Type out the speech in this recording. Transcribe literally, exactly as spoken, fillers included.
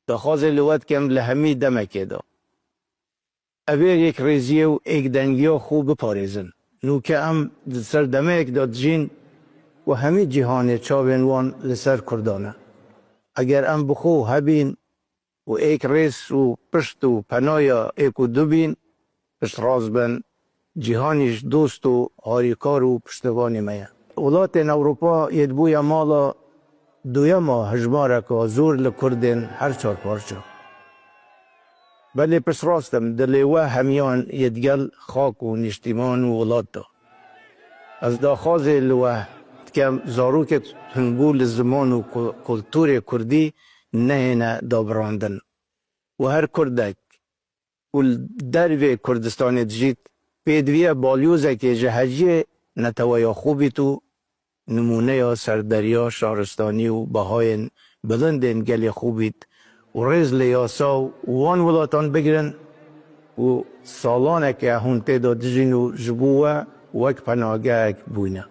Daxwazê li we dikim li hemî demekê de. Ev ê yek rêziyê û êk dengiya xwe biparêzin. Nûke em di ser demeyek de dijîn û hemî cîhanê çavên wan li ser Kurdan e. Eger em bi xwe hebîn û êk rêz û pişt û penaya êk û du bîn, piştrast bin, cîhanî ji dost û harîkar û piştevanê me ye. Welatên Ewropa yê dibûye mala duyema hejmareka zor li Kurdên her çar parça. Belê piştrast im, dilê we hemiyan yê digel xak û niştîman û welat de. Ez daxwazê li we dikem, zarokek hunbû li ziman û ku-, kulturê kurdî nehêne dabirandin. Û her kurdek ku li dervê Kurdistanê dijît, pêdiviye balyozekê ji heciyê neteweya xwe bît û nimûneya serderiya şaristanî û behayên bilindên gelê xwe bît û rêz li yasa û wan welatan bigirin û salaneke hûn tê de dijîn û ji bo we wek penagehek bûyne.